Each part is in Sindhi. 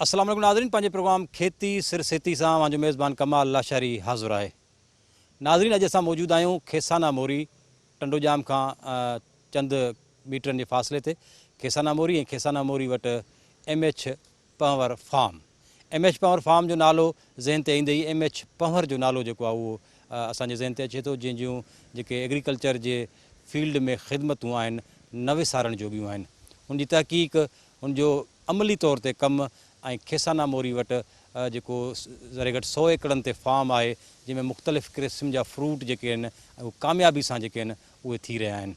السلام عليڪم ناظرين پنهنجي پروگرام کيتي سر سيتي سان اوهان جو ميزبان ڪمال لاشاري حاضر آهي ناظرين اڄ اسان موجود آهيون کيسانا موري ٽنڊو ڄام کان چند ميٽرن جي فاصلي تي کيسانا موري ۽ کيسانا موري وٽ M H Panhwar farm M H Panhwar farm جو نالو ذهن تي ايندي ئي ايم ايڇ پنهور جو نالو جيڪو آهي اهو اسان جي ذهن تي اچي ٿو جنهن جون جيڪي ايگريڪلچر جي فيلڊ ۾ خدمتون آهن نه وسارڻ جوڳيون آهن ان جي تحقيق ان جو عملي طور تي ڪم ۽ کيسانا موري وٽ جيڪو ذري گهٽ سئو ايڪڙن تي فارم آهي جنهن ۾ مختلف قسم جا فروٽ جيڪي آهن اهي ڪاميابي سان جيڪي آهن اهي ٿي رهيا آهن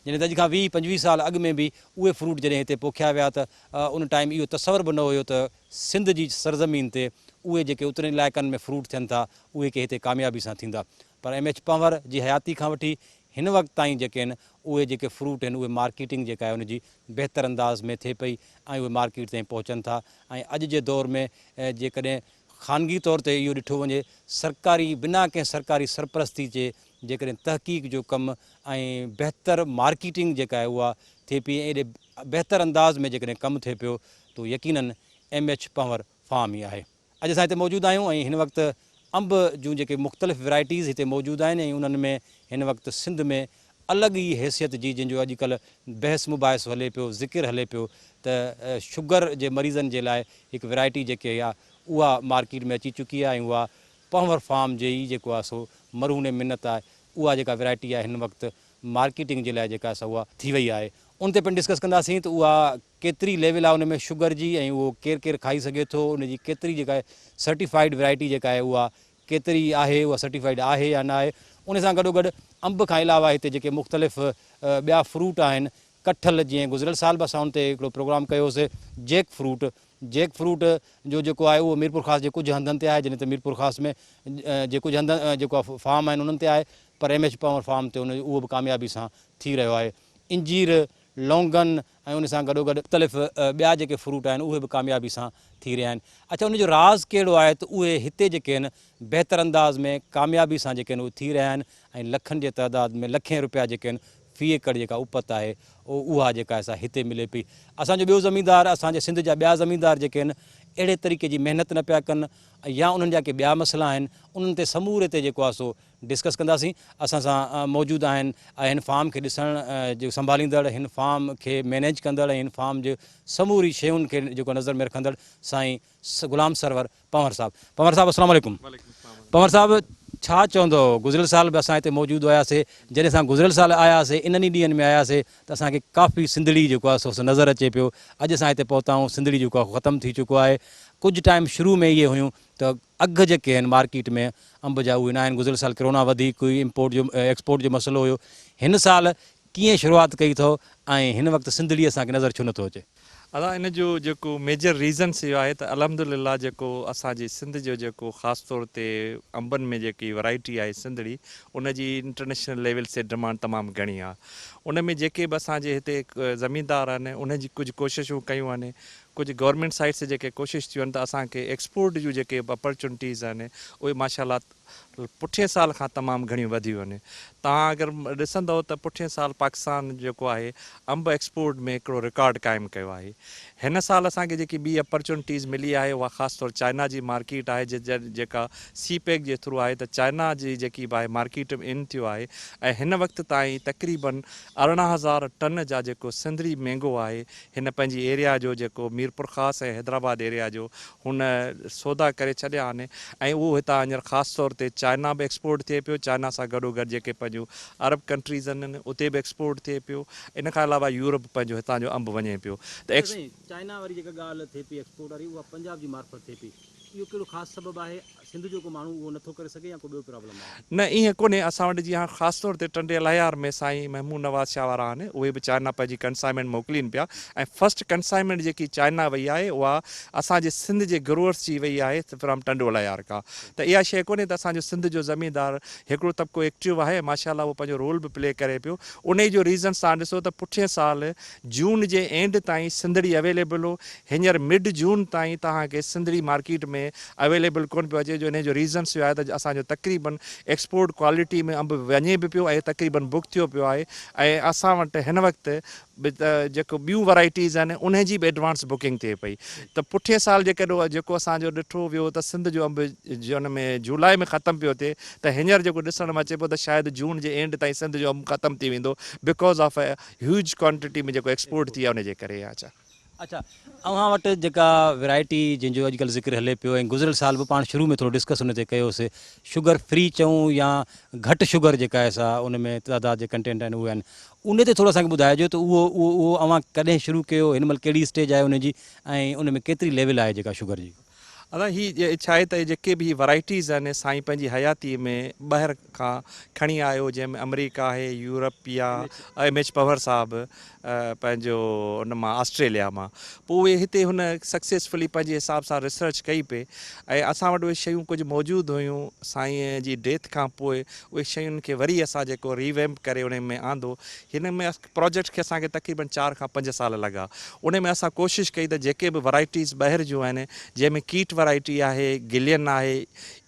جڏهن ته اڄ کان ويهه پنجويهه سال اڳ ۾ به اهي فروٽ جڏهن هتي پوکيا ويا ته ان ٽائيم اهو تصور به نه هيو ته سنڌ جي سرزمين تي اهي جيڪي اترين علائقن ۾ فروٽ ٿين ٿا اهي ڪي هتي ڪاميابي سان ٿيندا پر ايم ايڇ پنهور جي حياتي کان وٺي هن وقت تائين جيڪي آهن اهي جيڪي فروٽ آهن اهي مارڪيٽنگ جيڪا آهي ان جي بهتر انداز ۾ ٿئي پئي ۽ اهي مارڪيٽ تائين پهچن ٿا ۽ اڄ جي دور ۾ جيڪڏهن خانگي طور تي اهو ڏٺو وڃي سرڪاري بنا ڪنهن سرڪاري سرپرستي جي جيڪڏهن تحقيق جو ڪم ۽ بهتر مارڪيٽنگ جيڪا آهي اها ٿئي پئي ۽ ايڏي بهتر انداز ۾ جيڪڏهن ڪم ٿئي پيو ته يقينن ايم ايڇ پنهور فارم ئي آهي. اڄ اسان هتي موجود آهيون ۽ هن وقت انب جون جيڪي مختلف ورائٽيز هتي موجود آهن ۽ انهن ۾ هن وقت سنڌ ۾ الڳ ئي حيثيت جي جنهن جو اڄ ڪلهه بحث مباحثو هلي پيو ذڪر هلي پيو ته شگر جي مريضن جي لاء هڪ ورائٽي جيڪي آهي اها مارڪيٽ ۾ اچي چڪي آهي ۽ اها پنهور فارم جي ئي جيڪو آهي سو مرهون منت آهي اها جيڪا ورائٽي آهي هن وقت مارڪيٽنگ جي لاء جيڪا سا اها ٿي وئي آهي ان تي پڻ ڊسڪس ڪنداسين ته اها ڪيتري ليول آهي ان ۾ شگر جي ۽ اهو ڪير ڪير کائي سگهي ٿو ان جي ڪيتري جيڪا آهي سرٽيفائيڊ ورائٽي جيڪا آهي اها ڪيتري آهي اها سرٽيفائيڊ آهي يا نه آهي ان سان گڏو گڏ انب کان علاوه هتي جيڪي مختلف ٻيا فروٽ آهن ڪٺل جيئن گذريل سال به اسان ان تي هڪڙو پروگرام ڪيو هوسي جيڪ فروٽ جيڪ فروٽ جو جيڪو آهي اهو ميرپورخاص جي ڪجهه هنڌن تي آهي جڏهن ته ميرپورخاص ۾ جي ڪجهه هنڌن جيڪو فارم آهن انهن تي آهي پر ايم ايڇ پنهور فارم تي ان اهو به ڪاميابي سان ٿي رهيو آهي انجير لونگن ۽ ان سان گڏوگڏ مختلف ٻيا جيڪي فروٽ آهن اهي به ڪاميابي سان ٿي رهيا آهن. اڇا ان جو راز ڪهڙو آهي ته اهي هتي جيڪي آهن بهتر انداز ۾ ڪاميابي سان جيڪي آهن اهي ٿي رهيا آهن ۽ لکن جي تعداد ۾ لکين روپيا جيڪي آهن في ايڪڙ جيڪا اپت آهي اها جيڪا آهي سا هتي ملي پئي. اسان جو ٻيو زميندار اسان جي سنڌ جا ٻيا زميندار جيڪي آهن اهڙي طريقي جي محنت نه پيا ڪن يا انهن جا ڪي ٻيا مسئلا آهن انهن تي سموري تي جيڪو آهي سو ڊسڪس ڪنداسين اسان سان موجود آهن ۽ هن فارم کي ڏسڻ جو سنڀاليندڙ هن فارم کي مينيج ڪندڙ ۽ هن فارم جي سموري شين کي جيڪو نظر ۾ رکندڙ سائين غلام سرور پنهور صاحب پنهور صاحب السلام عليڪم پنهور صاحب ڇا چوندو گذريل سال به اسان هتي موجود هياسي جڏهن اسان گذريل سال آياسي انهن ئي ڏينهن ۾ آياسي ته اسان کي ڪافي سنڌڙي جيڪو آهي سو نظر اچي پيو اڄ اسان هتي پهتا آهيون سنڌڙي جيڪو آهي ختم ٿي چڪو آهي ڪجهه ٽائيم شروع ۾ اهي هيون ته اگهه جيڪي آهن مارڪيٽ ۾ انب جا اهي ناهن گذريل سال ڪرونا وڌيڪ هئي امپورٽ جو ايڪسپورٽ جو مسئلو هيو هن سال ڪيئن شروعات ڪئي اٿو ۽ هن وقت سنڌڙي اسان کي نظر ڇو نٿو اچي؟ ادا ان جو جيڪو ميجر ريزنس اهو آهي ته الحمدلله جيڪو اسان جي سنڌ جو جيڪو خاص طور تي انبن ۾ جيڪي ورائٽي آهي سنڌڙي ان جي انٽرنيشنل ليول تي ڊمانڊ تمام گهڻي آهي ان ۾ جيڪي به اسان جي هتي زميندار آهن انهن جي ڪجهه ڪوششون ڪيون آهن ڪجهه گورنمينٽ سائيڊ سي جيڪي ڪوشش ٿيون آهن ته اسان کي ايڪسپورٽ جون جيڪي به اپرچونٽيز آهن اهي ماشاء الله پٺئين سال کان تمام گهڻيون وڌيون آهن. توهان اگر ڏسندؤ ته پٺئين سال پاڪستان جيڪو آهي انب ايڪسپورٽ ۾ هڪڙو رڪارڊ قائم ڪيو آهي. هن سال اسان کي جيڪي ٻي اپرچونٽيز ملي آهي اها خاص طور چائنا جي مارڪيٽ آهي جيڪا سي پيڪ جي ٿرو آهي ته چائنا جي جيڪي به آهي مارڪيٽ ۾ ان ٿيو آهي ۽ هن وقت تائين تقريبن 18,000 ٽن جا جيڪو سنڌڙي مينگو آهي هن پنهنجي ايريا جو جيڪو ميرپورخاص ۽ حيدرآباد ايريا جو هن سودا ڪري ڇڏيا آهن ۽ اهو هتان هينئر خاص طور تي چائنا به ايڪسپورٽ ٿئي پيو چائنا سان گڏو گڏ جيڪي پنهنجون عرب ڪنٽريز آهن اتي به ايڪسپورٽ ٿئي پيو ان کان علاوه يورپ پنهنجو هتان جو انب وڃي پيو ته اڇا سائين چائنا واري جيڪا ڳالهه ٿئي پئي ايڪسپورٽ واري اها پنجاب جي معرفت ٿئي پئي اهو ڪهڙو خاص سبب آهي سنڌ جو ڪو ماڻهو اهو نٿو ڪري سگهي يا ڪو ٻيو پرابلم آهي؟ نه ائين ڪونهي اسان وٽ جيئن خاص طور تي ٽنڊي الهيار ۾ سائين محمود نواز شاهه وارا آهن اهي به چائنا پنهنجي ڪنسائنمينٽ موڪلين پيا ۽ فرسٽ ڪنسائنمينٽ جيڪي چائنا وئي آهي اها اسان جي سنڌ جي گروئرس جي وئي آهي فرام ٽنڊو الهيار کان ته اها شيء ڪونهي ته اسان جو سنڌ جو زميندار هڪڙو طبقو ايڪٽو آهي ۽ ماشاء الله اهو پنهنجو رول به پلي ڪري پيو انهي جو ريزنس توهان ڏسو ته پٺين سال جون جي اينڊ تائين سنڌڙي اويليبل هو هينئر مڊ جون تائين توهان کي سنڌڙي مارڪيٽ ۾ اويليبل ڪونه پيو اچي جو انهي جو ريزنس اهو آهي ته اسان جو تقريبن ايڪسپورٽ ڪوالٽي ۾ انب وڃي به پيو ۽ تقريبن بڪ ٿيو پيو آهي ۽ اسان وٽ هن وقت به ته جيڪو ٻيون ورائٽيز آهن انهي جي به ايڊوانس بڪنگ ٿئي پئي ته پٺين سال جيڪڏهن جيڪو اسان جو ڏٺو ويو ته سنڌ جو انب ان ۾ جولاء ۾ ختم پيو ٿئي ته هينئر جيڪو ڏسڻ ۾ اچي پيو ته شايد جون جي اينڊ تائين سنڌ جو انب ختم ٿي ويندو because of huge quantity ۾ جيڪو ايڪسپورٽ ٿي آهي ان جي ڪري اڇا. اڇا اوهان وٽ جيڪا ورائٽي جنهن جو اڄڪلهه ذڪر هلي پيو ۽ گذريل سال به پاڻ شروع ۾ ٿورو ڊسڪس ان تي ڪيوسي شگر فري چئون يا گهٽ شگر جيڪا آهي سا ان ۾ تعداد جي ڪنٽينٽ آهن اهي آهن ان تي ٿورو اسان کي ٻڌائجو ته اهو اهو اهو اوهان ڪڏهن شروع ڪيو هن مهل ڪهڙي اسٽيج آهي ان جي ۽ ان ۾ ڪيتري ليول آهي جيڪا شگر جي. ادا هي ڇا آهي ته جيڪي به هي ورائٽيز آهن سائين پنهنجي حياتي ۾ ٻاهر کان کڻي آيو جنهن ۾ آمريڪا آهي يورپ يا ايم ايڇ پنهور صاحب پنهنجو ان مان آسٽريليا مان پوء اهي هتي هن سڪسيسفلي پنهنجي حساب سان ريسرچ ڪئي پئي ۽ اسان وٽ اهي شيون ڪجهه موجود هيون سائين جي ڊيٿ کان پوء اهي شين کي وري اسان جيڪو ريويمپ ڪري ان ۾ آندو هن ۾ پراجيڪٽ کي اسان کي تقريبن چار کان پنج سال لڳا. انهي ۾ اسان ڪوشش ڪئي ته جيڪي به ورائٽيز ٻاهر جون آهن جنهن ۾ ڪيٽ ورائٽي آهي، گلين آهي،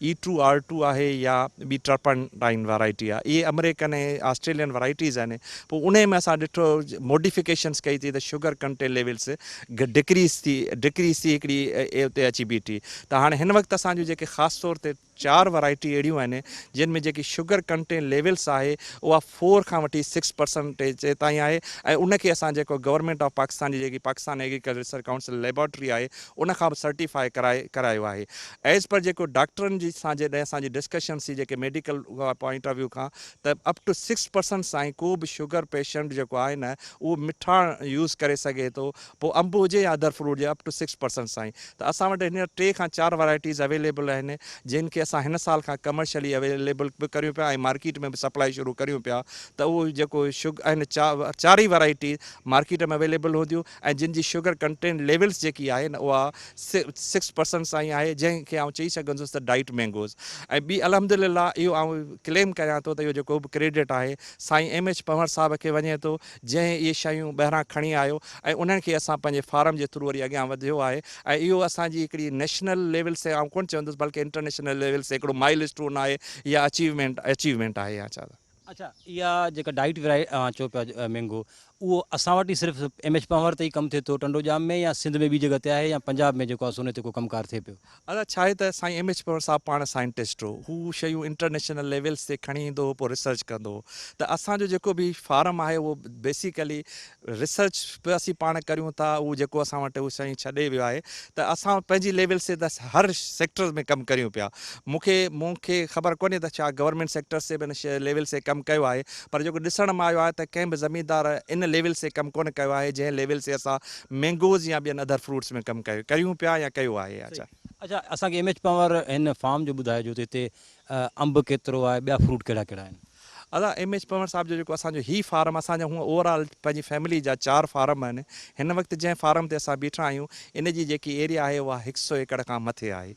اي ٽو آر ٽو آهي يا ٻي ٽرپنٽائن ورائٽي آهي اهي آمريڪن ۽ آسٽريلين ورائٽيز آهن پوء انهي ۾ اسان ڏٺو موڊيفڪيشنس ڪئي ٿي ته شگر ڪنٽينٽ ليولس ڊڪريز ٿي ڊڪريز ٿي هڪڙي اتي اچي بيٺي ته هاڻي هن وقت اسان جون جيڪي خاص طور تي چار ورائٽي اهڙيون آهن جن ۾ جيڪي شگر ڪنٽين ليولس آهي اها فور کان وٺي سڪس پرسنٽيج تائين آهي ۽ ان کي اسان جيڪو گورنمينٽ آف پاڪستان جي جيڪي Pakistan agriculture research council laboratory آهي ان کان به سرٽيفائي ڪرائي ڪرايو آهي ايز پر جيڪو ڊاڪٽرن جي سان جڏهن اسان جي ڊسڪشنس ٿي جيڪي ميڊيڪل پوائنٽ آف ويو کان ته اپ ٽو سڪس پرسنٽ تائين ڪو به شگر پيشنٽ جيڪو آهي نه اهو مٺاڻ يوز ڪري سگهي ٿو پوء انب هجي يا ادر فروٽ هجي اپ ٽو سڪس پرسنٽ تائين ته اسان وٽ هينئر ٽي کان چار ورائٽيز اويليبل آهن جن کي اسان هن سال کان ڪمرشلي اويليبل به ڪريون پيا ۽ مارڪيٽ ۾ به سپلائي شروع ڪريون پيا ته اهو جيڪو شگ آهن چار ئي ورائٽيز مارڪيٽ ۾ اويليبل هونديون ۽ جن جي شگر ڪنٽينٽ ليولز جيڪي آهي نه اها سڪس پرسنٽ تائين آهي جنهن کي آئون چئي سگهندس ته ڊائيٽ مينگوز ۽ ٻي الحمدلله اهو آئون ڪليم ڪريان ٿو ته اهو جيڪو به ڪريڊٽ آهي سائين ايم ايڇ پنهور صاحب کي وڃي ٿو جنهن اهي شيون ٻاهران کڻي آيو ۽ انهن کي اسان پنهنجي فارم جي ٿرو وري اڳيان وڌيو آهي ۽ اهو اسان جي هڪڙي نيشنل ليول سي آئون ڪونه چوندس بلڪه انٽرنيشنل ليول سي هڪڙو مائل اسٽون آهي يا اچيومينٽ اچيومينٽ آهي يا ڇا. اڇا اها جيڪا ڊائيٽ ورائي اوهان چئو پيا مينگو اهو اسان وٽ ئي صرف ايم ايڇ پنهور تي ئي ڪم ٿئي ٿو ٽنڊو ڄام ۾ يا سنڌ ۾ ٻي جڳهه تي آهي يا پنجاب ۾ جيڪو آهي سو ان تي ڪو ڪم ڪار ٿئي پيو. ادا ڇا آهي ته سائين ايم ايڇ پنهور صاحب پاڻ سائنٽسٽ هو هو شيون انٽرنيشنل ليولس تي کڻي ايندو هو پوء ريسرچ ڪندو هو ته اسان جو جيڪو به فارم آهي اهو بيسيڪلي ريسرچ به اسين پاڻ ڪريون ٿا اهو جيڪو اسان وٽ اهو سائين ڇڏي ويو آهي ته اسان پنهنجي ليولس تي ته هر سيڪٽر ۾ ڪم ڪريون پيا مون کي مون کي خبر ڪونهي ته ڇا گورنمينٽ سيڪٽرس تي به ان ليولس تي ڪم ڪيو آهي پر جيڪو ڏسڻ مان آيو آهي ته ڪنهن به زميندار ان ليولس تي ڪم ڪونه ڪيو آهي جنهن ليولس تي اسان مينگوز يا ٻين ادر فروٽس ۾ ڪم ڪيو ڪريون پيا يا ڪيو آهي يا ڇا. اڇا اسان کي ايم ايڇ پنهور هن فارم جو ٻڌائجو ته هتي انب ڪيترو آهي ٻيا فروٽ ڪهڙا ڪهڙا آهن. ادا ايم ايڇ پنهور صاحب جو جيڪو اسان جو هي فارم اسان جا هونء اوور آل پنهنجي فيملي جا چار فارم آهن هن وقت جنهن فارم تي اسان بيٺا آهيون ان جي جيڪي ايريا آهي اها هڪ سئو ايڪڙ کان مٿي آهي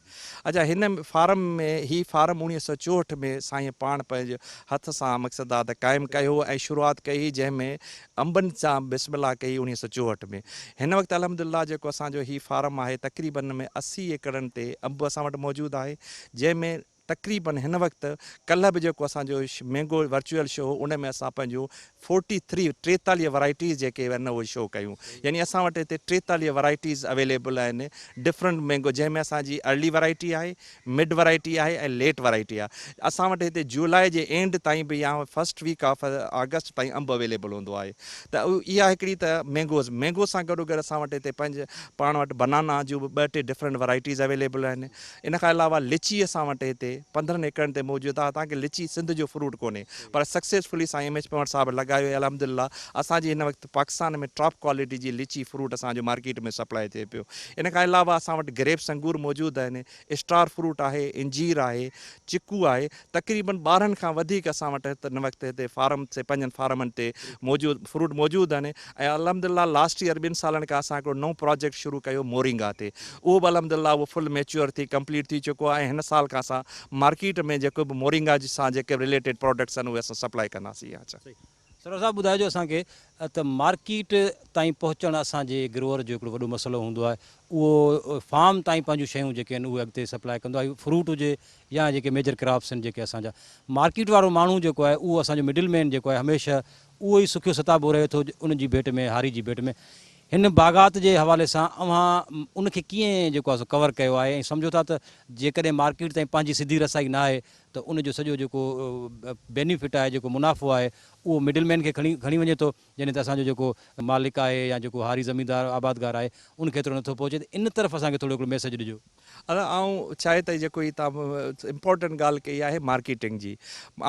اڇا هن فارم ۾ هي فارم 1964 ۾ سائين پاڻ پنهنجي هٿ سان مقصد آ ته قائم ڪيو هو ۽ شروعات ڪئي هئي جنهن ۾ انبن سان بسم الله ڪئي 1964 ۾. هن وقت الحمد لله جيڪو اسان جو هي فارم آهي تقريبن ۾ 80 ايڪڙن تي انب اسان وٽ موجود آهي جنهن ۾ تقريبن هن وقت ڪلهه به جيڪو اسان جو مينگو ورچوئل شو هو ان ۾ اسان پنهنجون فورٽي ٿري 43 ورائٽيز جيڪي آهن اهي شو ڪيون يعني اسان وٽ هتي 43 ورائٽيز اويليبل آهن ڊفرنٽ مينگو جنهن ۾ اسان جي ارلي ورائٽي آهي مڊ ورائٽي آهي ۽ ليٽ ورائٽي آهي. اسان وٽ هتي جولاء جي اينڊ تائين به يا فرسٽ ويڪ آف آگسٽ تائين انب اويليبل هوندو آهي ته اها هڪڙي ته مينگوز مينگوز سان گڏو گڏ اسان وٽ هتي پنهنجي پاڻ وٽ بنانا جون به ٻه ٽي ڊفرنٽ ورائٽيز اويليبل آهن ان کان علاوه لچي اسان وٽ هتي 15 ايڪڙن تي موجود آهي حالانڪه لچي سنڌ جو فروٽ ڪونهي پر سڪسيسفلي سائين ايم ايڇ پنهور صاحب لڳايو آهي الحمدلله اسان جي هن وقت پاڪستان ۾ ٽاپ ڪوالٽي جي لچي فروٽ اسان جو مارڪيٽ ۾ سپلائي ٿئي پيو. ان کان علاوه اسان وٽ گريپس انگور موجود آهن، اسٽار فروٽ آهي، انجير آهي، چڪو آهي، تقريبن 12 کان وڌيڪ اسان وٽ هن وقت هتي فارم تي پنهنجن فارمن تي موجود فروٽ موجود آهن ۽ الحمدلله لاسٽ ييئر ٻن سالن کان اسان هڪڙو نئون پراجيڪٽ شروع ڪيو مورنگا تي اهو به الحمدلله اهو فل ميچوئر ٿي ڪمپليٽ ٿي چڪو آهي ۽ هن سال کان اسان مارڪيٽ ۾ جيڪو به مورنگا سان جيڪي به رليٽيڊ پراڊڪٽس آهن اهي اسان سپلائي ڪنداسين. سرور صاحب ٻڌائجو اسان کي ته مارڪيٽ تائين پهچڻ اسان جي گروئر جو هڪڙو وڏو مسئلو هوندو آهي اهو فارم تائين پنهنجون شيون جيڪي آهن اهي اڳتي سپلاء ڪندو آهي فروٽ هجي يا جيڪي ميجر ڪراپس آهن جيڪي اسان جا مارڪيٽ وارو ماڻهو جيڪو آهي اهو اسان جو مڊل مين جيڪو آهي هميشه اهو ئي سکيو ستابو رهي ٿو ان جي ڀيٽ ۾ هاري جي ڀيٽ ۾ هن باغات جي حوالي سان اوهان ان کي ڪيئن جيڪو آهي سو ڪور ڪيو آهي ۽ سمجهو ٿا ته جيڪڏهن مارڪيٽ تائين پنهنجي سڌي رسائي نه آهي ته ان جو سڄو جيڪو بينيفٽ آهي جيڪو منافعو آهي اهو مڊل مين کي کڻي کڻي وڃي ٿو جڏهن ته اسان جو جيڪو مالڪ آهي يا جيڪو هاري زميندار آبادگار آهي ان کي ايترو نٿو پهچي ته ان طرف اسان کي ٿورو هڪڙو ميسيج ڏجو. ادا آئون چاهي ته جيڪو هي توهان امپورٽنٽ ڳالهه ڪئي آهي مارڪيٽنگ جي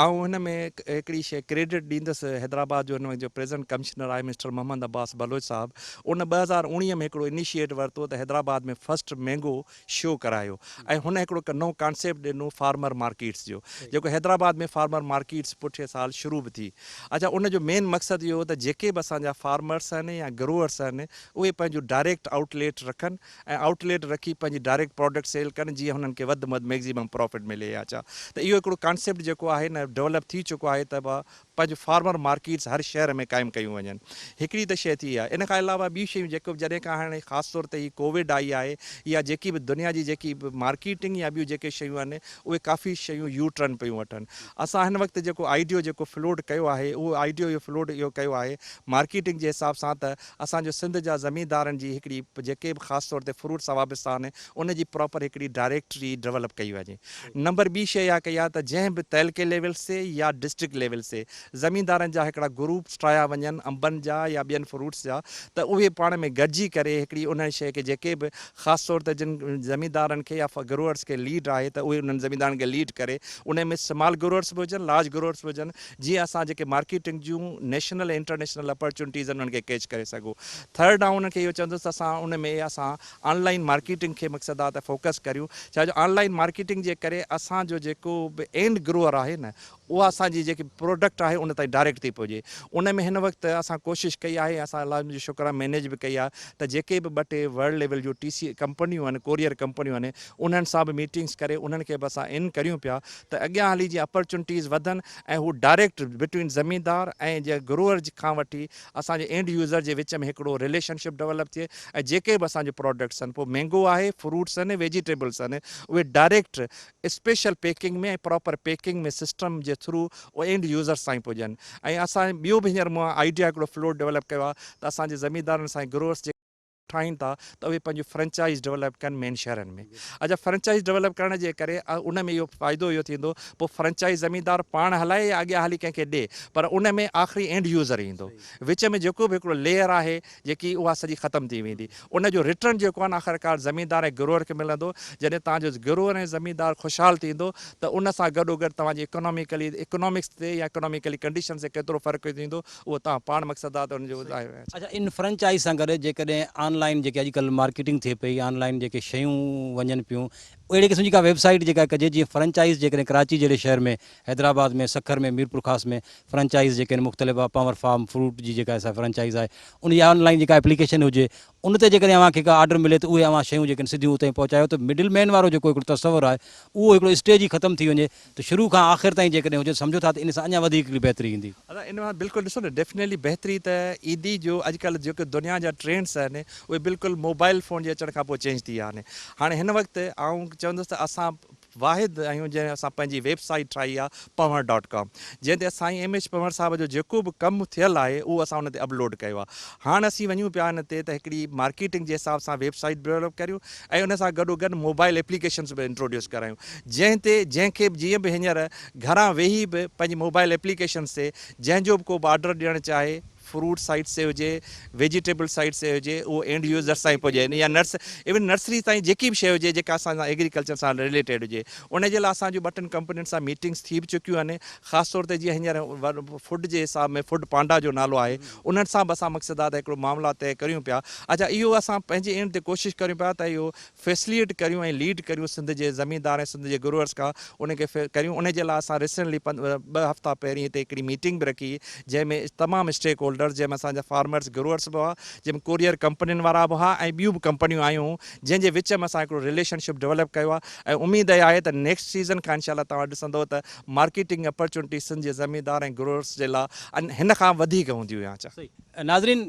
آئون هن ۾ هڪڙي شيء ڪريڊٽ ڏيندس حيدرآباد جو هن وقت جو پريزنٽ ڪمشنر آهي مسٽر محمد عباس بلوچ صاحب ان 2019 ۾ هڪڙو انيشيٽ ورتو ته حيدرآباد ۾ فرسٽ مينگو شو ڪرايو ۽ هن هڪڙو نئون ڪانسيپٽ ڏنو فارمر مارڪيٽس جو جيڪو حيدرآباد ۾ فارمر مارڪيٽس پٺئين سال شروع به ٿي اڇا ان جو مين مقصد اهو هو ته جيڪي به اسان جا فارمرس آهن يا گروئرس آهن اهي پنهنجو ڊائريڪٽ آئوٽ ليٽ رکن ۽ آئوٽ ليٽ رکي پنهنجي ڊائريڪٽ پراڊڪٽ سيل ڪن جيئن هنن کي وڌ ۾ وڌ ميگزيمم پرافٽ ملي يا ڇا ته اهو هڪڙو ڪانسيپٽ جيڪو آهي نه ڊولپ ٿي چڪو آهي ته پنهنجو فارمر مارڪيٽس هر شهر ۾ قائم ڪيون وڃن هڪڙي ته شيء ٿي اها ان کان علاوه ٻيون شيون جيڪو به جڏهن کان هاڻي خاص طور تي هي ڪووڊ آئي آهي يا جيڪي به دنيا جي جيڪي به مارڪيٽنگ يا ٻيون جيڪي شيون آهن اهي ڪافي شيون يو ٽرن پيون وٺن اسان هن وقت جيڪو آئيڊيو جيڪو فلوٽ ڪيو آهي اهو آئيڊيو اهو فلوٽ اهو ڪيو آهي مارڪيٽنگ جي حساب سان ته اسان جو سنڌ جا زميندارن جي هڪڙي جيڪي به خاص طور تي فروٽ سان وابسته آهن ان جي پراپر هڪڙي ڊائريڪٽري ڊولپ ڪئي وڃي. نمبر ٻي شيء اها ڪئي آهي ته جنهن به تعلقي ليول سي يا ڊسٽرڪٽ ليول سي زميندارن جا هڪڙا گروپس ٺاهيا وڃن انبن جا يا ٻين فروٽس جا ته اهي پاڻ ۾ گڏجي ڪري هڪڙي انهن شيء کي جيڪي به خاص طور تي جن زميندارن کي يا گروئرس کي ليڊ آهي ته اهي انهن زميندارن کي ليڊ ڪري انهي ۾ سمال گروئرس به هجن لارج گروئرس به هجن جيئن اسان جيڪي مارڪيٽنگ جون نيشنل ۽ انٽرنيشنل اپرچونٽيز آهن انهن کي ڪيچ ڪري سگهون. ٿرڊ آئون انهن کي اهو چوندس ته اسان ان ۾ اسان آن لائين مارڪيٽنگ کي مقصد آهي ته فوڪس ڪريون ڇا جو آن لائين مارڪيٽنگ جي ڪري اسان جو جيڪو به اينڊ گروئر آهي نه اها اسان جي جيڪي پروڊڪٽ آهي ان تائين ڊائريڪٽ ٿي پهچي ان ۾ هن وقت اسان ڪوشش ڪئي آهي ۽ اسان الله جو شڪر آهي مينيج به ڪئي آهي ته جيڪي به ٻه ٽي ورلڊ ليول جون ٽي سي ڪمپنيون آهن ڪوريئر ڪمپنيون آهن انهن سان به ميٽنگس ڪري انهن کي به اسان ان ڪريون پيا ته اڳيان هلي جيئن اپرچونٽيز وڌن ۽ هو ڊائريڪٽ بٽوين زميندار ۽ جي گروئر کان وٺي اسان جي اينڊ يوزر جي وچ ۾ هڪڙو رليشن شپ ڊولپ ٿئي ۽ جيڪي به اسان جون پراڊڪٽس آهن پوء مينگو آهي فروٽس آهن ويجيٽيبلس آهن اهي direct special packing ۾ ۽ proper packing ۾ system جي ٿرو اينڊ يوزرس تائين پڄن ۽ اسان ٻيو به هينئر مون آئيڊيا هڪڙو فلوٽ ڊولپ ڪيو آهي ته اسان جي زميندارن سان گروئرس جي ٺاهين ٿا ته اهي پنهنجون فرنچائز ڊولپ ڪن مين شهرن ۾ اڇا فرنچائز ڊولپ ڪرڻ جي ڪري ان ۾ اهو فائدو اهو ٿيندو پوء فرنچائز زميندار پاڻ هلائي يا اڳيان هلي ڪنهن کي ڏي پر ان ۾ آخري اينڊ يوزر ايندو وچ ۾ جيڪو به هڪڙو ليئر آهي جيڪي اها سڄي ختم ٿي ويندي ان جو رٽرن جيڪو آهي نه آخرڪار زميندار ۽ گروئر کي ملندو جڏهن توهان جو گروئر ۽ زميندار خوشحال ٿيندو ته ان سان گڏو گڏ توهان جي اڪاناميڪلي اڪانامڪس تي يا اڪاناميڪلي ڪنڊيشن تي ڪيترو فرق ٿيندو اهو توهان پاڻ مقصد آ ته ان جو ٻڌايو. اڇا ان فرنچائز سان گڏ جيڪڏهن آن لائين جيڪي اڄڪلهه مارڪيٽنگ ٿئي پئي آن لائين جيڪي شيون وڃن پيون اهڙي قسم جي ڪا ويب سائيٽ جيڪا ڪجي جيئن فرنچائز جيڪڏهن ڪراچي جهڙي شهر ۾ حيدرآباد ۾ سکر ۾ ميرپورخاص ۾ فرنچائز جيڪي آهن مختلف پنور فارم فروٽ جي جيڪا سا فرنچائز آهي ان جي آن لائين جيڪا ايپليڪيشن هجي ان تي جيڪڏهن اوهان کي ڪا آرڊر ملي ته اهي اوهان شيون جيڪي آهن سڌيون اتي پهچايو ته مڊل مين وارو جيڪو هڪڙو تصور آهي اهو هڪڙو اسٽيج ئي ختم ٿي وڃي ته شروع کان آخر تائين جيڪڏهن هجي ته سمجهو ٿا ته ان سان اڃا وڌيڪ هڪڙي بهتري ايندي. ادا ان مان بلڪل ڏسو نه ڊيفنيٽلي بهتري ته ايندي جو اڄڪلهه جيڪي دنيا جا ٽرينڊس آهن اهي بلڪل موبائل فون جي اچڻ کان پوء چينج ٿي ويا آهن هاڻي هن وقت آئون چوندس ته اسان واحد آهيون جنهن اسان پنهنجي ويب سائيٽ ٺاهي آهي پنهور ڊاٽ ڪام جنهن تي سائين ايم ايڇ پنهور صاحب جو جيڪو به ڪم ٿيل آهي اهو اسان ان تي اپلوڊ ڪيو آهي هاڻ اسين وڃون پيا ان تي ته هڪڙي مارڪيٽنگ جي حساب سان ويب سائيٽ ڊولپ ڪريون ۽ ان سان گڏو گڏ موبائل ايپليڪيشنس به انٽروڊيوس ڪرايون جنهن تي جنهن کي به جيئن به هينئر گهران ويهي به پنهنجي موبائل ايپليڪيشنس تي جنهن جو به ڪو به آرڊر ڏيڻ چاهي فروٽ سائيٽس تي هجي ويجيٽيبل سائيٽس تي هجي اهو اينڊ يوزرس تائين پڄي يا نرس ايون نرسري تائين جيڪي به شيء هجي جيڪا اسان سان ايگريڪلچر سان رليٽيڊ هجي ان جي لاء اسان جون ٻه ٽن ڪمپنين سان ميٽنگس ٿي به چڪيون آهن خاص طور تي جيئن هينئر فوڊ جي حساب ۾ فوڊ پانڊا جو نالو آهي انهن سان به اسان مقصد آهي ته هڪڙو معاملا طئي ڪريون پيا اڇا اهو اسان پنهنجي اينڊ تي ڪوشش ڪريون پيا ته اهو فيسليٽ ڪريون ۽ ليڊ ڪريون سنڌ جي زميندار ۽ سنڌ جي گروئرس کان انهن کي ڪريون ان جي لاء اسان ريسنٽلي ٻه هفتا پهرين هتي هڪڙي ميٽنگ به رکي جنهن ۾ تمام اسٽيڪ هولڊر. هولڊرز جنهن ۾ اسان جا فارمرز گروئرز به هئا جنهن ۾ ڪوريئر ڪمپنين وارا به هئا ۽ ٻيون به ڪمپنيون آيون هيون جنهن جي وچ ۾ اسان هڪڙو رليشن شپ ڊولپ ڪيو آهي ۽ اميد اها آهي ته نيڪسٽ سيزن کان انشاء الله توهان ڏسندو ته مارڪيٽنگ اپرچونٽي سنڌ جي زميندار ۽ گروئرز جي لا هن کان وڌيڪ هونديون يا ڇا. ناظرين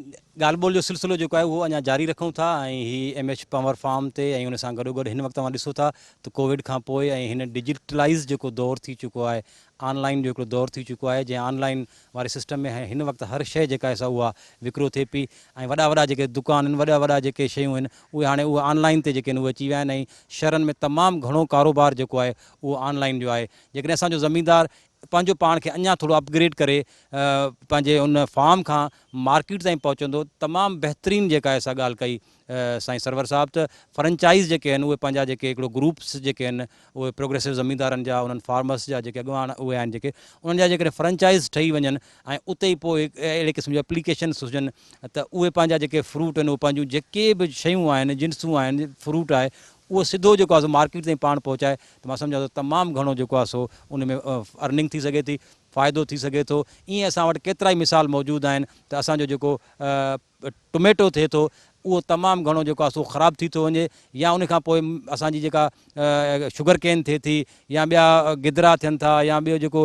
ڳالهه ٻولهه جو سلسلو جيڪو آهي اهو اڃا جاري رکون ٿا ۽ هي ايم ايڇ پنور فارم تي ۽ ان سان گڏوگڏ هن وقت اوهان ڏسو ٿا ته ڪووڊ کان پوء ۽ هن ڊجيٽلائيز جيڪو دور ٿي چڪو آهي آن لائين جو هڪڙو دور ٿي چڪو آهي جنهن آن لائين واري سسٽم ۾ هن وقت هر شيء جيڪا آهي سا اها وڪرو ٿئي پئي ۽ وڏا وڏا جيڪي دڪان آهن وڏا وڏا جيڪي شيون آهن اهي هاڻي اهي آن لائين تي جيڪي آهن اهي اچي ويا آهن ۽ شهرن ۾ تمام گهڻو ڪاروبار جيڪو آهي اهو آن لائين جو آهي جيڪڏهن اسان جو زميندار پنهنجو پاڻ کي اڃا ٿورو اپ گريڊ ڪري پنهنجي ان فارم کان مارڪيٽ تائين پهچندو تمام بهترين جيڪا آهي سا ڳالهه ڪئي سائين سرور صاحب ته فرنچائز جيڪي آهن اهي پنهنجا جيڪي هڪڙو گروپس جيڪي آهن اهي پروگريسو زميندارن جا انهن فارمرس جا جيڪي اڳواڻ اهي آهن جيڪي انهن جا جيڪڏهن فرنچائز ٺهي وڃن ۽ اتي ئي پوء اهڙي قسم جون اپليڪيشنس هجن ته اهي پنهنجا جيڪي فروٽ آهن اهي پنهنجون جيڪي به شيون آهن جنسون آهن فروٽ آهي اهو سڌو جيڪو آهي سو مارڪيٽ تائين پاڻ پهچائي ته مان سمجهان ٿو تمام گهڻو جيڪو آهي سو ان ۾ ارننگ ٿي سگهي ٿي فائدو ٿي سگهي ٿو ائين اسان وٽ ڪيترائي مثال موجود آهن ته اسان جو جيڪو ٽوميٽو ٿئي ٿو اهو تمام گهڻو جيڪو آهي سو خراب ٿي ٿو وڃي يا ان کان پوء اسان جي جيڪا شگر ڪين ٿئي ٿي يا ٻيا گدرا ٿين ٿا يا ٻيو جيڪو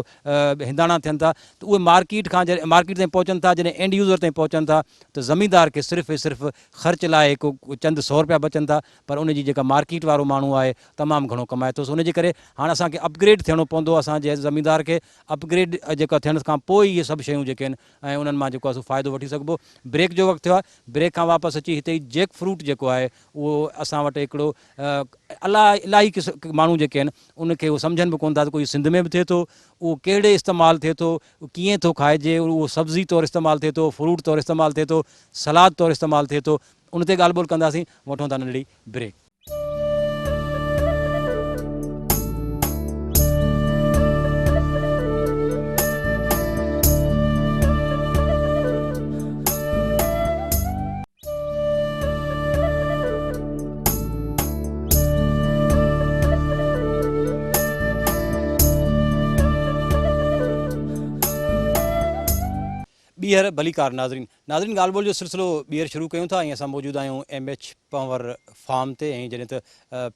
هنداڻا ٿين ٿا ته اهي مارڪيٽ کان جڏهن مارڪيٽ تائين پهچن ٿا جڏهن اينڊ يوزر تائين پهچن ٿا ته زميندار کي صرف ۽ صرف خرچ لاء هڪ چند سو روپيا بچن ٿا پر ان جي جيڪا مارڪيٽ وارو ماڻهو آهي تمام گهڻو ڪمائي ٿو سو ان جي ڪري هاڻ اسان کي اپگريڊ ٿيڻو پوندو اسان جي زميندار کي اپگريڊ جيڪا ٿيڻ کان پوء ئي اهي سڀ شيون جيڪي آهن ۽ انهن مان جيڪو آهي سو فائدو وٺي سگهبو بريڪ جو وقت ٿيو آهي بريڪ کان واپس اچي هتي ئي جيڪ فروٽ جيڪو آهي اهو اسان وٽ هڪڙو الاهي قسم ماڻهو جيڪي آهن ان کي اهو سمجهن به ڪونه ٿا ته ڪوئي سنڌ ۾ به ٿئي ٿو اهو ڪهڙي استعمال ٿئي ٿو ڪيئن ٿو کائجي اهو سبزي طور استعمال ٿئي ٿو فروٽ طور استعمال ٿئي ٿو سلاد طور استعمال ٿئي ٿو ان تي ڳالهه ٻولهه ڪنداسين، وٺون ٿا ننڍڙي بريڪ. ٻيهر ڀليڪار ناظرين. ناظرين ڳالهه ٻولهه جو سلسلو ٻيهر شروع ڪيون ٿا ۽ اسان موجود آهيون ايم ايڇ پنهور فارم تي ۽ جڏهن ته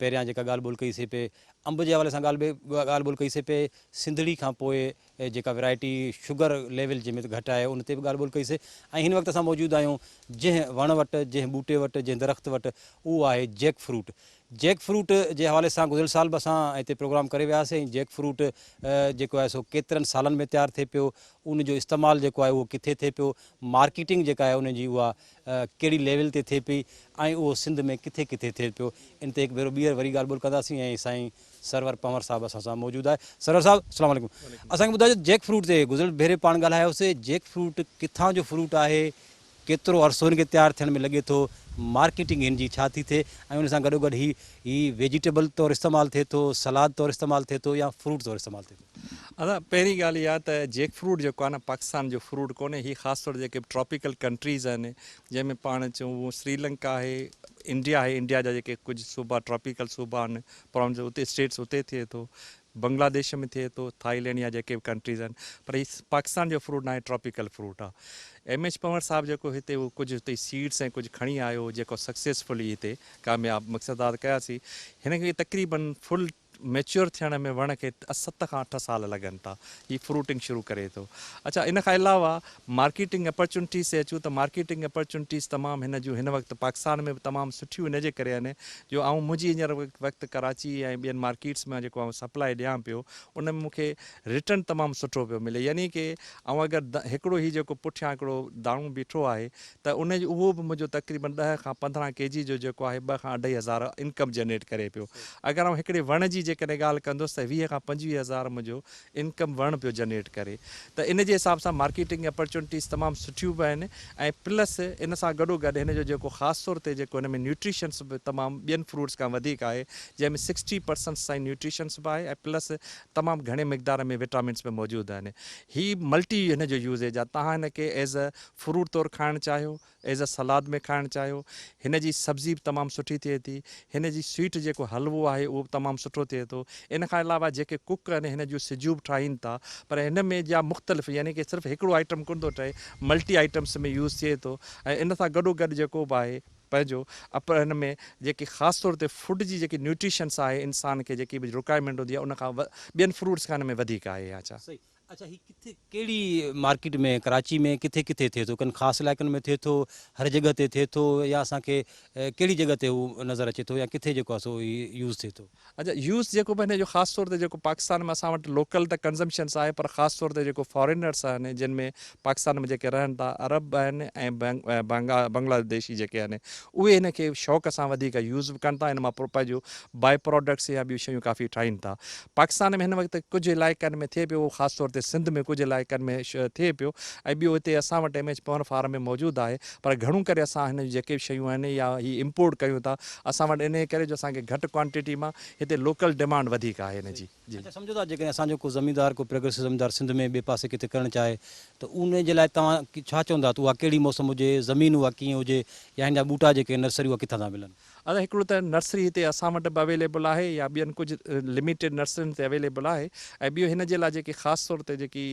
پهريان جيڪا ڳالهه ٻولهه ڪئي سي پي انب جي حوالي سان ڳالهه ڳالهه ٻولهه ڪئي سي پي سنڌڙي کان پوء جيڪا ورائٽي شگر ليول جنهن ۾ گهٽ آهي ان تي به ڳالهه ٻولهه ڪئي سي ۽ هن وقت اسان موجود آهيون جنهن وڻ وٽ جنهن ٻوٽي وٽ جنهن درخت وٽ اهو آهي جيڪ فروٽ جيڪ فروٽ جي حوالي سان گذريل سال به اسان هتي پروگرام ڪري وياسين ۽ جيڪ فروٽ جيڪو آهي سو ڪيترن سالن ۾ تيار ٿئي پيو ان جو استعمال جيڪو آهي اهو ڪٿي ٿئي پيو مارڪيٽنگ جيڪا آهي ان جي اها ڪهڙي ليول تي ٿئي پئي ۽ اهو سنڌ ۾ ڪٿي ڪٿي ٿئي پيو ان تي هڪ ڀيرو ٻيهر وري ڳالهه ٻولهه ڪنداسين ۽ سائين سرور پنهور صاحب اسان سان موجود آهي سرور صاحب السلام عليڪم اسان کي ٻڌايو جيڪ فروٽ تي گذريل ڀيري پاڻ ڳالهايوسي جيڪ فروٽ ڪٿان جو فروٽ آهي ڪيترو عرصو هن کي تيار ٿيڻ ۾ لڳي ٿو، مارڪيٽنگ هن جي ڇا ٿي ٿئي ۽ ان سان گڏوگڏ هي هي ويجيٽيبل طور استعمال ٿئي ٿو، سلاد طور استعمال ٿئي ٿو يا فروٽ طور استعمال ٿئي ٿو. ادا پهرين ڳالهه اها ته جيڪ فروٽ جيڪو آهي نه پاڪستان جو فروٽ ڪونهي هي خاص طور جيڪي به ٽراپيڪل ڪنٽريز آهن جنهن ۾ پاڻ چئون سري لنڪا آهي انڊيا آهي انڊيا جا جيڪي ڪجهه صوبا ٽراپيڪل صوبا آهن پراونس اتي اسٽيٽس اتي ٿئي ٿو بنگلاديش ۾ ٿئي ٿو، ٿائيلينڊ يا جيڪي به ڪنٽريز آهن پر هي پاڪستان جو فروٽ ناهي ٽراپيڪل فروٽ آهي. ايم ايڇ پنور صاحب جيڪو هتي اهو ڪجهه هتي سيڊس ۽ ڪجهه کڻي آيو جيڪو سڪسيسفلي هتي ڪامياب مقصد آ ته ڪياسين هن کي تقريبن فل ميچوئر ٿيڻ ۾ وڻ کي ست کان اٺ سال لڳن ٿا هي فروٽنگ شروع ڪري ٿو اڇا ان کان علاوه مارڪيٽنگ اپرچونٽيز تي اچون ته مارڪيٽنگ اپرچونٽيز تمام هن جون هن وقت پاڪستان ۾ به تمام سٺيون ان جي ڪري آهن جو آئون منهنجي هينئر وقت ڪراچي ۽ ٻين مارڪيٽس مان جيڪو آئون سپلائي ڏيان پيو ان ۾ مون کي ريٽرن تمام سٺو پيو ملي يعني ڪي آئون اگر هڪڙو هي جيڪو پٺيان هڪڙو داڻو بيٺو آهي ته ان جو اهو به منهنجو تقريبن ڏهه کان 15 ڪي جي جو جيڪو آهي ٻه کان اڍائي هزار انڪم جنريٽ ڪري پيو اگر آئون هڪڙي وڻ جي جيڪڏهن ڳالهه ڪندس ته 20 کان 25 هزار منهنجو انڪم وڻ پيو جنريٽ ڪري ته ان جي حساب سان مارڪيٽنگ اپرچونٽيز تمام سٺيون به آهن ۽ پلس ان سان گڏو گڏ هن جو جيڪو خاص طور تي جيڪو هن ۾ نيوٽريشنس به تمام ٻين فروٽس کان وڌيڪ آهي جنهن ۾ سڪسٽي پرسنٽس تائين نيوٽريشنس به آهي ۽ پلس تمام گهڻي مقدار ۾ وٽامنس به موجود آهن هي ملٽي هن جو يوزيج آهي تهان هن کي ايز ا فروٽ طور کائڻ چاهيو ايز ا سلاد ۾ کائڻ چاهيو هن جي سبزي به تمام سٺي ٿئي ٿي هن جي سويٽ جيڪو حلوو آهي اهو به تمام سٺو ٿئي ٿئي ٿو. ان کان علاوه جيڪي ڪڪ آهن هن جون سجون به ٺاهين ٿا پر هن ۾ جا مختلف يعني ڪي صرف هڪڙو آئٽم ڪونه ٿو ٺهي ملٽي آئٽمس ۾ يوز ٿئي ٿو ۽ ان سان گڏو گڏ جيڪو به آهي پنهنجو اپر هن ۾ جيڪي خاص طور تي فوڊ جي جيڪي نيوٽريشنس آهي انسان کي جيڪي به رڪوائرمينٽ هوندي آهي ان کان ٻين فروٽس کان هن ۾ وڌيڪ آهي يا ڇا. صحيح اڇا هي ڪٿي ڪهڙي مارڪيٽ ۾ ڪراچي ۾ ڪٿي ڪٿي ٿئي ٿو ڪن خاص علائقن ۾ ٿئي ٿو هر جڳهه تي ٿئي ٿو يا اسان کي ڪهڙي جڳهه تي هو نظر اچي ٿو يا ڪٿي جيڪو آهي سو هي يوز ٿئي ٿو. اڇا يوز جيڪو به هن جو خاص طور تي جيڪو پاڪستان ۾ اسان وٽ لوڪل ته ڪنزمپشنس آهي پر خاص طور تي جيڪو فارينرس آهن جن ۾ پاڪستان ۾ جيڪي رهن ٿا عرب آهن ۽ بنگلاديشي جيڪي آهن اهي هن کي شوق سان وڌيڪ يوز به ڪن ٿا هن مان پنهنجو بائي پراڊڪٽس يا ٻيون شيون ڪافي ٺاهين ٿا. پاڪستان ۾ هن وقت ڪجهه علائقن ۾ ٿئي پيو اهو خاص طور تي سنڌ ۾ ڪجهه علائقن ۾ ٿئي پيو ۽ ٻيو هتي اسان وٽ ايم ايڇ پوهر فارم ۾ موجود آهي پر گهڻو ڪري اسان هن جون جيڪي به شيون آهن يا هي امپورٽ ڪيون ٿا اسان وٽ انهي ڪري جو اسان کي گهٽ ڪوانٽيٽي مان هتي لوڪل ڊمانڊ وڌيڪ آهي هن جي. جي. اڇا سمجهو ٿا جيڪڏهن اسان جو ڪو زميندار ڪو پروگريسو زميندار سنڌ ۾ ٻئي پاسي ڪٿي ڪرڻ چاهي ته ان جي لاء توهان ڇا چوندا ته اها ڪهڙي موسم هجي زمين اها ڪيئن هجي يا هن جا ٻوٽا جيڪي آهن نرسري اها ڪٿان ٿا ملن. ادا هڪڙو ته نرسري هتي اسان وٽ به اويليبل آهي يا ٻين ڪجهه لميٽيڊ نرسرين تي اويليبل آهي ۽ ٻيو هن جي لاء جيڪي خاص طور تي جيڪي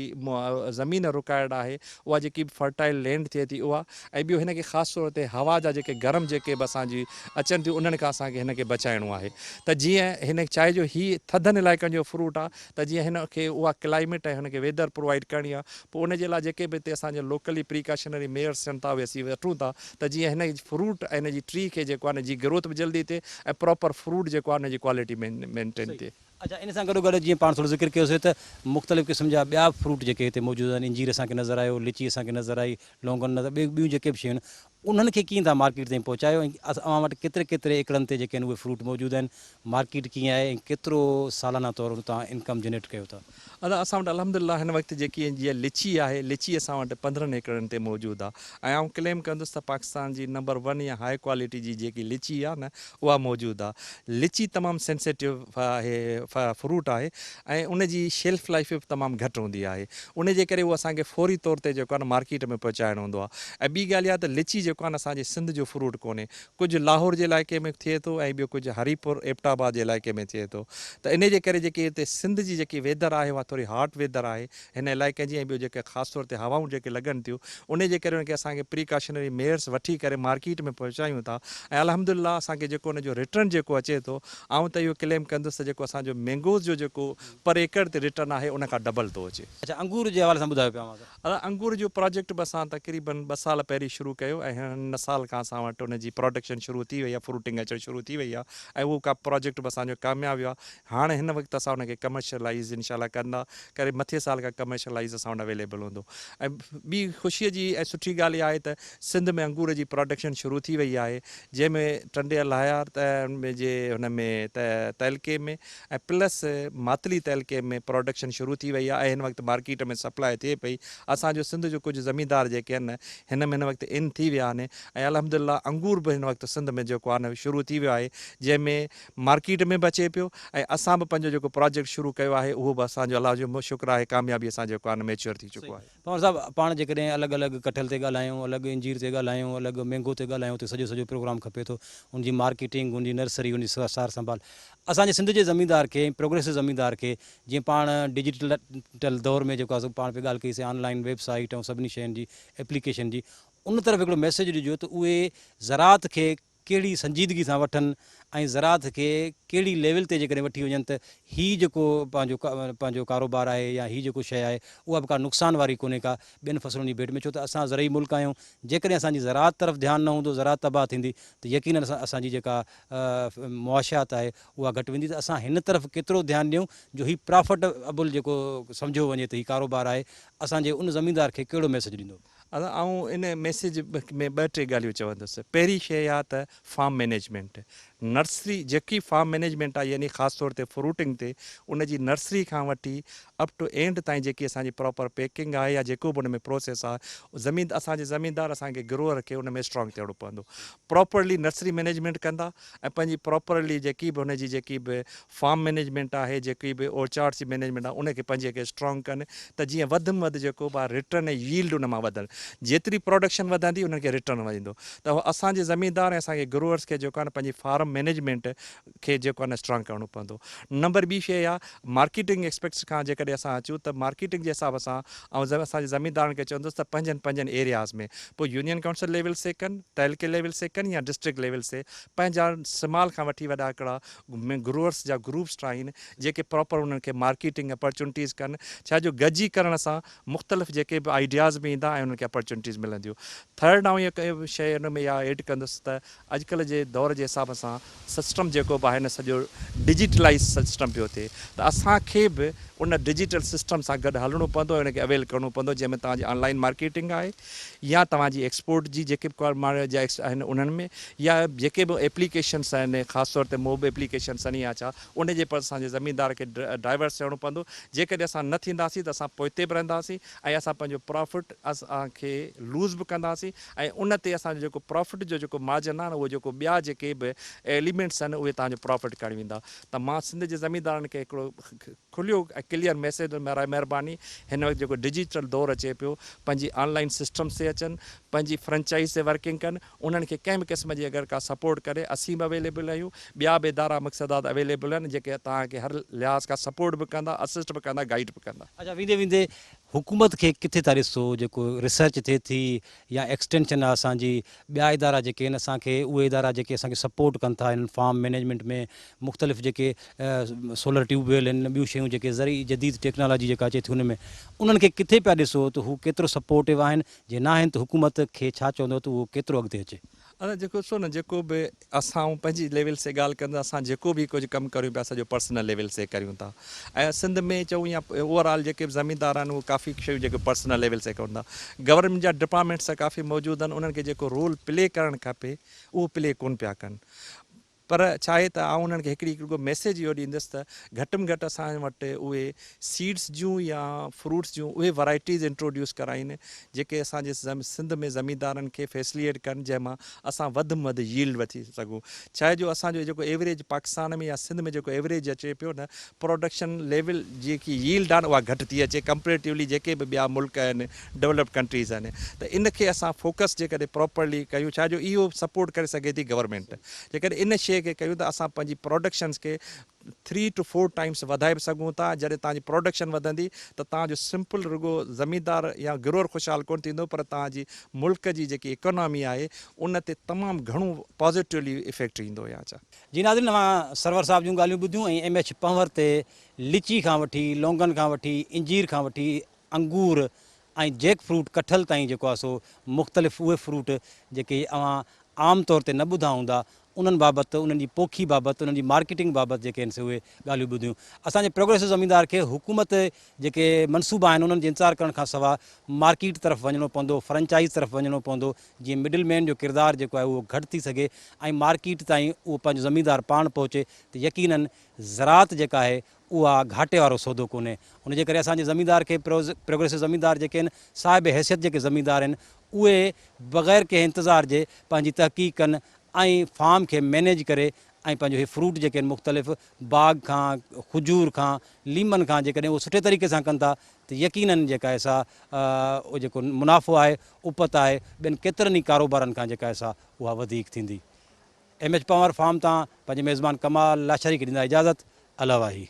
زمين رڪائرڊ آهي اها جيڪي به فرٽائل لينڊ ٿئي ٿي اها ۽ ٻيو هن کي خاص طور تي هوا جا جيڪي گرم جيڪي به اسان جي اچن ٿيون انهن کان اسان کي هن کي بچائڻو آهي ته جيئن هن چاهي جو هي ٿڌن علائقن جو فروٽ آهي ته جيئن هن کي اها ڪلائميٽ ۽ هن کي ويدر پرووائيڊ ڪرڻي آهي پوء ان جي لاء جيڪي به هتي اسان جا لوڪلي پريڪاشنري ميئرس ٿين ٿا اهي اسين وٺون ٿا ته جيئن هن فروٽ ۽ هن جي ٽري کي جيڪو آهي ان جي گروٿ به جلدي ٿئي ۽ پراپر فروٽ جيڪو آهي ان جي ڪوالٽي مينٽين ٿئي. اڇا ان سان گڏو گڏ جيئن پاڻ ٿورو ذڪر ڪيوسي ته مختلف قسم جا ٻيا به فروٽ جيڪي هتي موجود آهن انجير اسان کي نظر آيو لچي اسان کي نظر آئي لونگن نظر ٻيون ٻيون جيڪي به شيون آهن انهن کي ڪيئن توهان مارڪيٽ تائين پهچايو ۽ اوهان وٽ ڪيتري ڪيتري ايڪڙن تي جيڪي آهن اهي فروٽ موجود آهن مارڪيٽ ڪيئن آهي ۽ ڪيترو سالانه طور توهان انڪم جنريٽ ڪيو ٿا. ادا اسان وٽ الحمدلله هن وقت جيڪي جيئن لچي آهي لچي اسان وٽ 15 ايڪڙن تي موجود آ ۽ آئون ڪليم ڪندس ته پاڪستان جي نمبر ون يا هاء ڪوالٽي جي جيڪي لچي آ نه اها موجود آ لچي تمام سينسيٽو آهي فروٽ آهي ۽ ان جي شيلف لائف به تمام گهٽ هوندي آهي ان جي ڪري اهو اسان کي فوري طور تي جيڪو آ نه مارڪيٽ ۾ پهچائڻو هوندو آ ۽ ٻي ڳالهه اها ته لچي جيڪو آ نه اسان جي سنڌ جو فروٽ ڪونهي ڪجهه لاهور جي علائقي ۾ ٿئي ٿو ۽ ٻيو ڪجهه هري پور ايبٽ آباد جي علائقي ۾ ٿئي ٿو ته انهي جي ڪري جيڪي هتي سنڌ جي جيڪي ويدر آهي اها ٿوري هاٽ ويدر آهي هن علائقي جي ۽ ٻيو جيڪي خاص طور تي هوائون جيڪي لڳن ٿيون انهي جي ڪري ان کي اسان کي پريڪاشنري ميئرس وٺي ڪري مارڪيٽ ۾ پهچايون ٿا ۽ الحمدلله اسان کي جيڪو ان جو ريٽرن جيڪو اچي ٿو آئون ته اهو ڪليم ڪندس ته جيڪو اسان جو مينگوز جو جيڪو پر ايڪڙ تي ريٽرن آهي ان کان ڊبل ٿو اچي. اڇا انگور جي حوالي سان ٻڌايو پيا اوهان ته. ادا انگور جو پراجيڪٽ به اسان تقريبن ٻه سال پهرين شروع ڪيو ۽ هن سال کان اسان وٽ ان جي پراڊڪشن شروع ٿي وئي آهي فروٽنگ اچڻ شروع ٿي وئي آهي ۽ اهو ڪا پراجيڪٽ به اسان جو ڪامياب ويو آهي هاڻ هن وقت اسان ان کي ڪمرشلائيز انشاء الله ڪندا ڪري مٿي سال کان ڪمرشلائيز اسان وٽ اويليبل هوندو ۽ ٻي خوشي جي ۽ سٺي ڳالهه اها آهي ته سنڌ ۾ انگور جي پراڊڪشن شروع ٿي وئي آهي جنهن ۾ ٽنڊي الهيار جي هن ۾ تعلقي ۾ ۽ پلس ماتلي تعلقي ۾ پراڊڪشن شروع ٿي وئي آهي ۽ هن وقت مارڪيٽ ۾ سپلاء ٿئي پئي اسان جو سنڌ جو ڪجهه زميندار جيڪي آهن هن ۾ هن وقت ان ٿي ويا آهن ۽ الحمدلله انگور به هن وقت سنڌ ۾ جيڪو آهي نه شروع ٿي ويو آهي جنهن ۾ مارڪيٽ ۾ به اچي پيو ۽ اسان به پنهنجو جيڪو پراجيڪٽ شروع ڪيو آهي اهو به اسان جو الله جو شڪر آهي ڪاميابي سان جيڪو آهي نه ميچوئر ٿي چڪو آهي. پنهور صاحب پاڻ جيڪڏهن الڳ الڳ ڪٺل تي ڳالهايون الڳ انجير تي ڳالهايون الڳ مينگو تي ڳالهايون ته سڄو سڄو پروگرام کپي ٿو ان جي مارڪيٽنگ ان جي نرسري ان جي سار سنڀال اسان جي سنڌ جي زميندار کي ۽ پروگريسو زميندار کي جيئن پاڻ ڊجيٽل دور ۾ جيڪو آهي سو پاڻ پئي ڳالهه ڪئي سي آن لائين ويب سائيٽ ۽ سڀني شين جي ايپليڪيشن جي ان طرف هڪڙو ميسيج ڏجو ته اهي زراعت کي ڪهڙي سنجيدگي سان وٺن ۽ زراعت کي ڪهڙي ليول تي جيڪڏهن وٺي وڃن ته هي جيڪو پنهنجو پنهنجو ڪاروبار آهي يا هي جيڪو شيء آهي اها به ڪا نقصان واري ڪونهي ڪا ٻين فصلن جي ڀيٽ ۾ ڇو ته اسان زرعي ملڪ آهيون جيڪڏهن اسان جي زراعت طرف ڌيان نه هوندو زراعت تباهه ٿيندي ته يقينن اسان جي جيڪا معاشيات آهي اها گهٽ ويندي ته اسان هن طرف ڪيترو ڌيان ڏيون جو هي پرافٽ ابل جيڪو سمجهيو وڃي ته هي ڪاروبار آهي اسان جي ان زميندار کي ڪهڙو ميسيج ڏيندو. ادا آئون ان ميسيج ۾ ٻه ٽي ڳالهيون چوندس پهرين شيء اها ته فارم مئنيجمينٽ نرسري جيڪي فارم مئنيجمينٽ آهي يعني خاص طور تي فروٽنگ تي ان جي نرسري کان وٺي اپ ٽو اينڊ تائين جيڪي اسان جي پراپر پيڪنگ آهي يا جيڪو به ان ۾ پروسيس آهي زمين اسان جي زميندار اسان کي گروئر کي ان ۾ اسٽرانگ ٿيڻو پوندو پراپرلي نرسري مئنيجمينٽ ڪندا ۽ پنهنجي پراپرلي جيڪي به هن جي جيڪي به فارم مئنيجمينٽ آهي جيڪي به اورچارڊس جي مئنيجمينٽ آهي ان کي پنهنجي کي اسٽرانگ ڪن ته جيئن وڌ ۾ وڌ جيڪو به آهي ريٽرن ۽ ييلڊ ان مان وڌن. جيتري پروڊڪشن وڌندي انهن کي ريٽرن وڌندو ته اسان جي زميندار ۽ اسان کي گروئرس کي جيڪو آهي نه پنهنجي فارم مينيجمينٽ کي جيڪو آهي نه اسٽرانگ ڪرڻو پوندو. نمبر ٻي شيء اها مارڪيٽنگ ايسپيڪٽس کان جيڪڏهن اسان اچون ته مارڪيٽنگ جي حساب سان آئون اسان جي زميندارن کي چوندس ته پنهنجن پنهنجن ايرياز ۾ پوء يونين ڪائونسل ليول سي ڪن، تعلقي ليول سي ڪن يا ڊسٽرڪٽ ليول سي پنهنجا سمال کان وٺي وڏا هڪڙا گروئرس جا گروپس ٺاهين جيڪي پراپر انهن کي مارڪيٽنگ اپرچونٽيز ڪن ڇا جو گڏجي ڪرڻ سان مختلف جيڪي به آئيڊياز به ايندا ۽ انهن کي اپرچونٽيز ملنديون. ٿرڊ آئون اها شيء ان ۾ اها ايڊ ڪندس ته اڄڪلهه جي دور جي حساب سان سسٽم جيڪو به آهي نه سڄو ڊجيٽلائيز سسٽم پيو ٿئي ته اسان کي به ان ڊجيٽل سسٽم سان گڏ هلڻو پوندو ۽ ان کي اويل ڪرڻو پوندو جنهن ۾ توهان جي آن لائين مارڪيٽنگ آهي يا توهان جي ايڪسپورٽ جي جيڪي به جا آهن انهن ۾ يا جيڪي به ايپليڪيشنس آهن خاص طور تي موب ايپليڪيشنس آهن يا ڇا ان جي پر اسان جي زميندار کي ڊائيورس ٿيڻو پوندو جيڪڏهن اسان نه ٿينداسين ته اسان پوئتي به رهنداسين ۽ اسان پنهنجو پرافٽ اسان کي لوز به ڪنداسين ۽ ان تي اسان جو جيڪو پرافٽ جو جيڪو مارجن آهي نه اهو جيڪو ٻيا جيڪي به ايليمينٽس آهن اهي توهان جو پرافٽ کڻي ويندا ته مان سنڌ جي زميندارن کي هڪڙو کليو ۽ ڪليئر ميسيج برائي مهرباني هن وقت جيڪو ڊجيٽل دور اچي پيو پنهنجي آن لائين سسٽمس تي اچن پنهنجي فرنچائز تي ورڪنگ ڪن انهن کي ڪنهن به قسم جي اگر ڪا سپورٽ ڪري اسين به اويليبل آهيون ٻيا به ادارا مقصدات اويليبل آهن جيڪي توهان کي هر لحاظ کان سپورٽ به ڪندا اسسٽ به ڪندا گائيڊ به ڪندا. اچا ويندي ويندي حڪومت کي ڪٿي ٿا ڏسو جيڪو ريسرچ ٿئي ٿي يا ايڪسٽينشن آهي اسان جي ٻيا ادارا جيڪي آهن اسان کي اهي ادارا جيڪي اسان کي سپورٽ ڪن ٿا انهن فارم مينيجمينٽ ۾ مختلف جيڪي سولر ٽيوب ويل آهن ٻيون شيون جيڪي زرعي جديد ٽيڪنالاجي جيڪا اچي ٿي ان ۾ انهن کي ڪٿي پيا ڏسو ته هو ڪيترو سپورٽو آهن جي ناهن ته حڪومت کي ڇا چوندو ته اهو ڪيترو اڳتي اچي. ادا جيڪو ڏسو نه جيڪو به اسان آئون پنهنجي ليول سي ڳالهه ڪندس اسان جيڪو به ڪجهه ڪم ڪريون پيا سڄو پرسنل ليول سي ڪريون ٿا ۽ سنڌ ۾ چئون يا اوور آل جيڪي به زميندار آهن اهي ڪافي شيون جيڪي پرسنل ليول سي ڪرن ٿا گورنمينٽ جا ڊپارٽمينٽس ته ڪافي موجود آهن انهن کي جيڪو رول پلي ڪرڻ کپي اهو پلي ڪون پيا ڪن پر ڇا آهي ته آئون انهن کي هڪڙي رڳو ميسيج اهو ڏيندس ته گهٽ ۾ گهٽ اسان وٽ اهي سيڊس جون يا فروٽس جون اهي ورائٽيز انٽروڊيوس ڪرائين جيڪي اسان جي سنڌ ۾ زميندارن کي فيسليٽ ڪن جنهن مان اسان وڌ ۾ وڌ ييلڊ وٺي سگهون ڇا آهي جو اسان جو جيڪو ايوريج پاڪستان ۾ يا سنڌ ۾ جيڪو ايوريج اچي پيو نه پروڊڪشن ليول جيڪي ييلڊ آهي نه اها گهٽ ٿي اچي ڪمپيريٽولي جيڪي به ٻيا ملڪ آهن ڊولپڊ ڪنٽريز آهن ته ان کي اسان فوڪس جيڪڏهن پراپرلي ڪيون ڇا جو اهو سپورٽ ڪري سگهي ٿي گورنمينٽ جيڪڏهن ان شيء کي ڪيون ته اسان پنهنجي پروڊڪشنس کي ٿري ٽو فور ٽائمس وڌائي به سگهون ٿا جڏهن توهان جي پروڊڪشن وڌندي ته توهان جو سمپل رڳو زميندار يا گروئر خوشحال ڪونه ٿيندو پر توهان جي ملڪ جي جيڪي اڪانامي آهي ان تي تمام گهڻو پازيٽولي افيڪٽ ايندو يا ڇا. جي ناظرين اوهان سرور صاحب جون ڳالهيون ٻڌيون ۽ ايم ايڇ پنهور تي لچي کان وٺي لونگن کان وٺي انجير کان وٺي انگور ۽ جيڪ فروٽ ڪٺل تائين جيڪو آهي سو مختلف اهي فروٽ جيڪي اوهان عام طور تي نه ٻڌا هوندا انهن بابت انهن جي پوکي بابت انهن جي مارڪيٽنگ بابت جيڪي آهن سي اهي ڳالهيون ٻڌيون. اسان جي پروگريسو زميندار کي حڪومت جيڪي منصوبا آهن انهن جي انتظار ڪرڻ کان سواء مارڪيٽ طرف وڃڻو پوندو فرنچائز طرف وڃڻو پوندو جيئن مڊل مين جو ڪردار جيڪو آهي اهو گهٽ ٿي سگهي ۽ مارڪيٽ تائين اهو پنهنجو زميندار پاڻ پهچي ته يقينن زراعت جيڪا آهي اها گهاٽي وارو سودو ڪونهي. ان جي ڪري اسان جي زميندار کي پروگريسو زميندار جيڪي آهن، صاحب حيثيت جيڪي زميندار آهن، اهي بغير ڪنهن انتظار جي پنهنجي تحقيق ڪن ۽ فارم کي مينيج ڪري ۽ پنهنجو هي فروٽ جيڪي آهن مختلف باغ کان، کجور کان، ليمن کان جيڪڏهن اهو سٺي طريقي سان ڪن ٿا ته يقينن جيڪا آهي سا اهو جيڪو منافعو آهي، اپت آهي، ٻين ڪيترن ئي ڪاروبارن کان جيڪا آهي سا اها وڌيڪ ٿيندي. ايم ايڇ پنهور فارم تان پنهنجي ميزبان ڪمال لاشاري کي ڏيندا اجازت. الله واهي.